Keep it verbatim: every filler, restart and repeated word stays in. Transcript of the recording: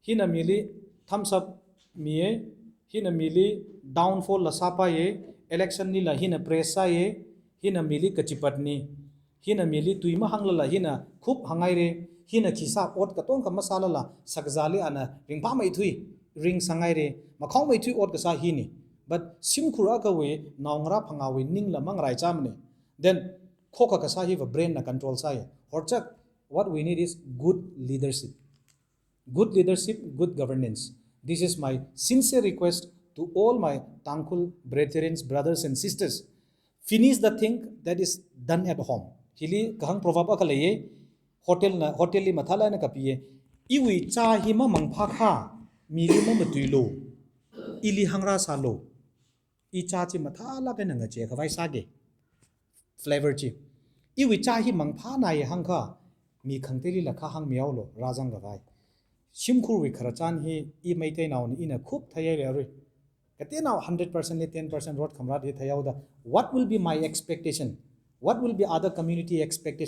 Hina mili thumbs up miya, hina mili downfall la sāpaiya, election lila hina praise sāya, hina mili kachipatna, hina mili tui mahānglala hina khup hānghaira, hina khisā ot katonga masālala sakazāli ana ringphāmeithui, ringsanghairai, makhao meithui ot kasā hina. But shimkhur akhawui naongarā phangāwui ningla mangaraichāmana. Then khokha kasā hiva brain na control sāya. Horchak, what we need is good leadership. Good leadership, good governance. This is my sincere request to all my Tangkhul brethren, brothers and sisters. Finish the thing that is done at home. Hili kahāng proverb akha leiya, hotel na, hotel li mathālāk eina kapiya. Iwui chā hi mamangphākha, mili mamatuilu. Ili hāngrāsālu. I chā chi mathālāk eina ngacheikhavai sāga. Flavor chi. Iwui chā hi mangphānai hāngkha, mi khangateilila kha hāngmihaolu, rāzangkhavai. Shimkhurwui khararchan hi i Meiteinaona ina khup theihaira arui. Kateonao hundred percent li ten percent rot khamrat hi theihaoda. What will be my expectation? What will be other community expectation?